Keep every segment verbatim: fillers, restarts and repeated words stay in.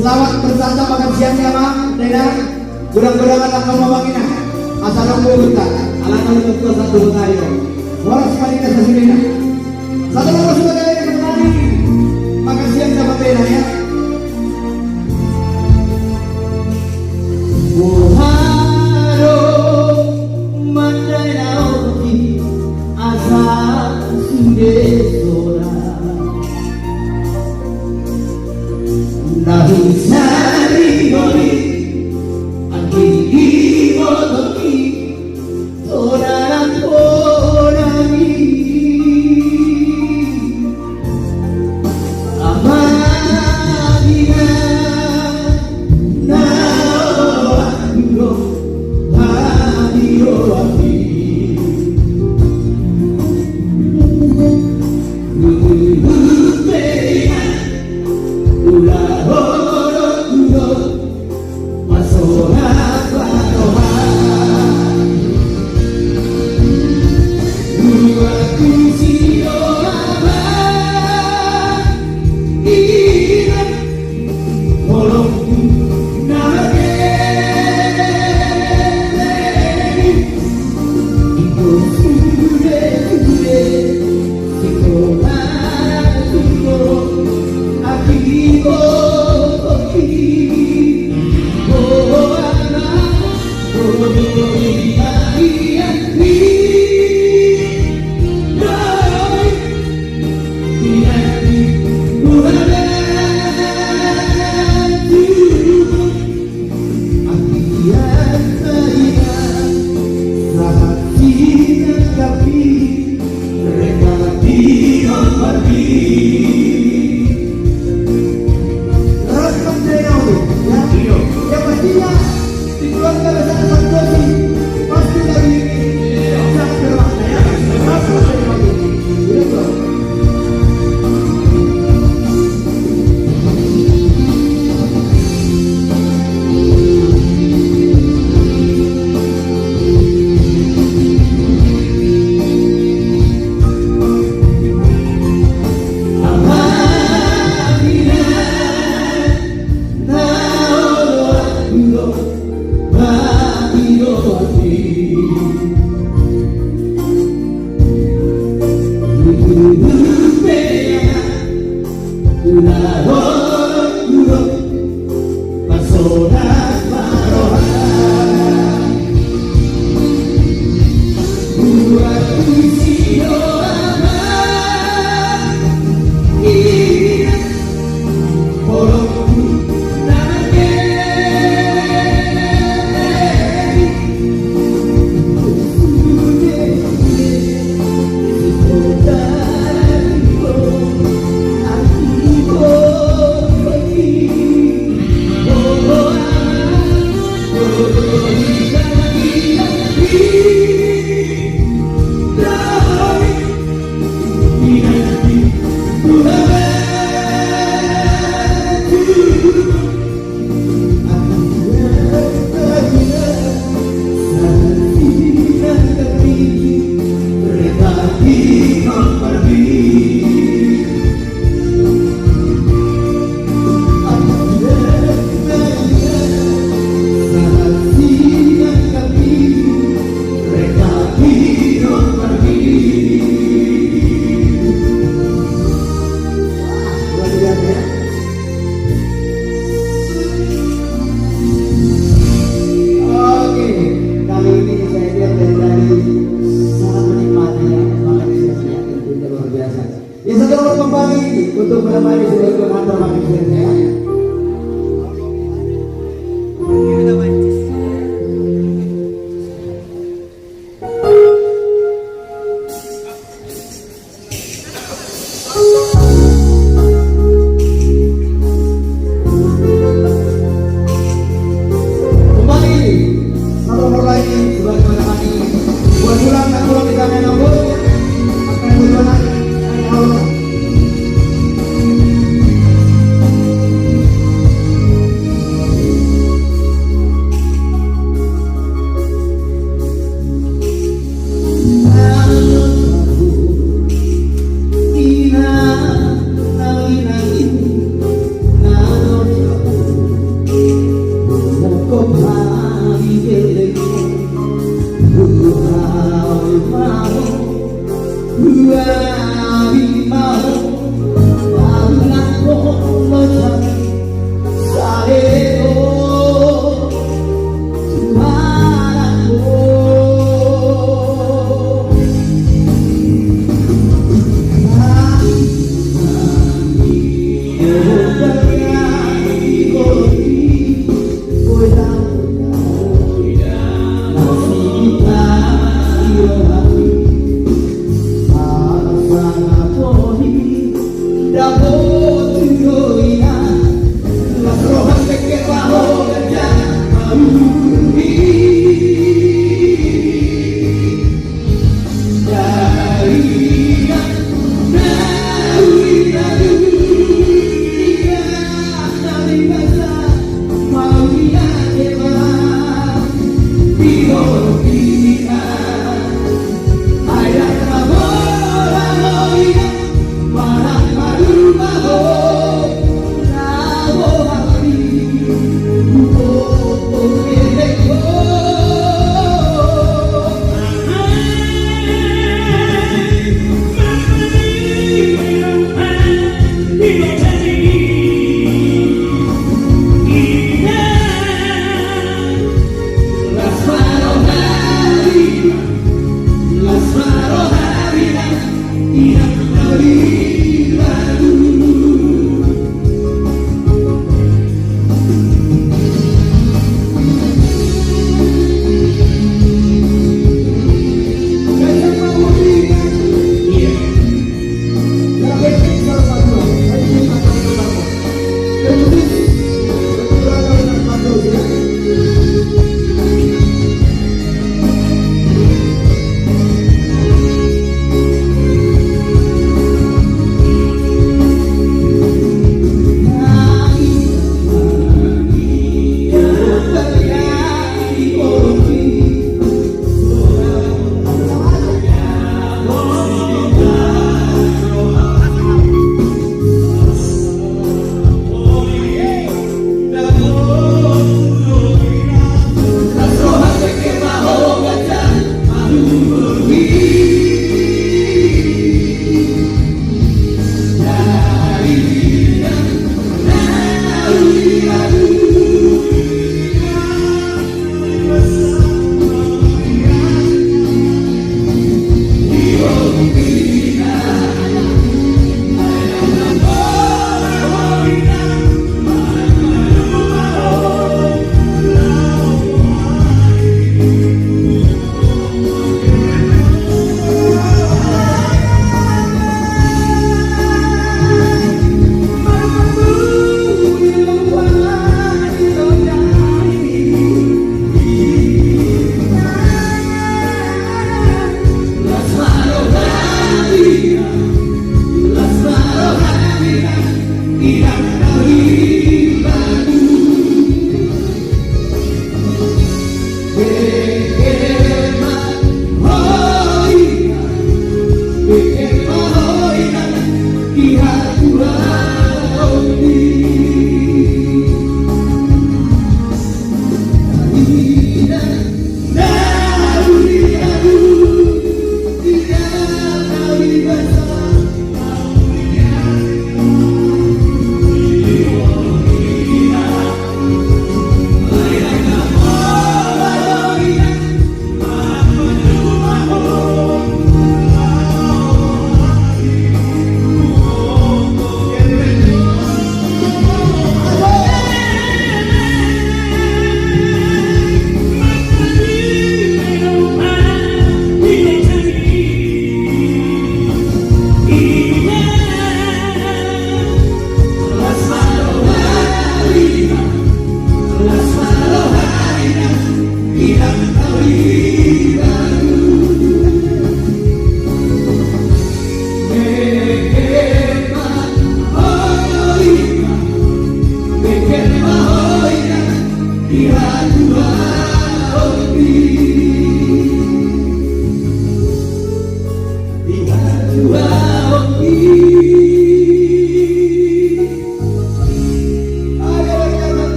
Selamat bersantap makan siang ya, Mang, Dena. Godang-godangan ma hamu, Amang, Inang. Asa adong bohut ta, alana adong tu satu botayo. Horas ma di na sasudena. Satu nama sudah kali ini kembali. Makan siang sama Dena ya. Boha do mandainahon asa sude sola. Na husari holi anggi di motor i. Oke, kali ini saya kira dari tadi sangat menikmati ya, makan siangnya, tentunya luar biasa. Ya, selamat kembali untuk menemani sebagai pengantar makan siangnya. Kembali, satu nomor lagi, sebagaimana tadi. Buat pulang, tak pulang di sana, namun akan berjalan, akan Allah.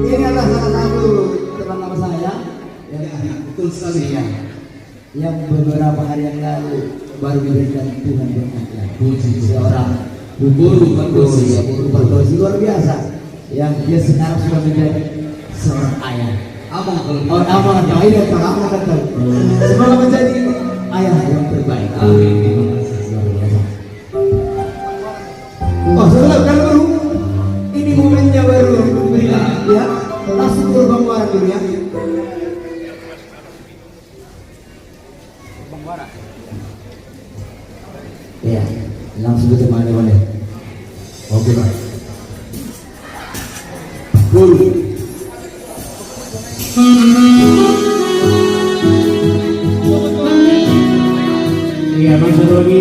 Ini adalah salah satu teman lama saya. Ya, betul sekali. Iya. yang beberapa hari yang lalu baru diberikan Tuhan berkat, ya. Puji Tuhan. Seorang guru Pardosi, ya, guru Pardosi luar biasa. Yang dia sekarang sudah menjadi seorang ayah. Abang kalau Oh, abang, abang, iya, kalau abang kata. Semoga menjadi ayah yang terbaik. Amin. Terima kasih. Luar biasa. Oh, sebelum, kalau baru, ini momennya baru diberikan, ya. Langsung ke Bang Muara dulu, ya. Iya, langsung kita mana, mana? Oke, Bang. Full. Iya, masuk lagi.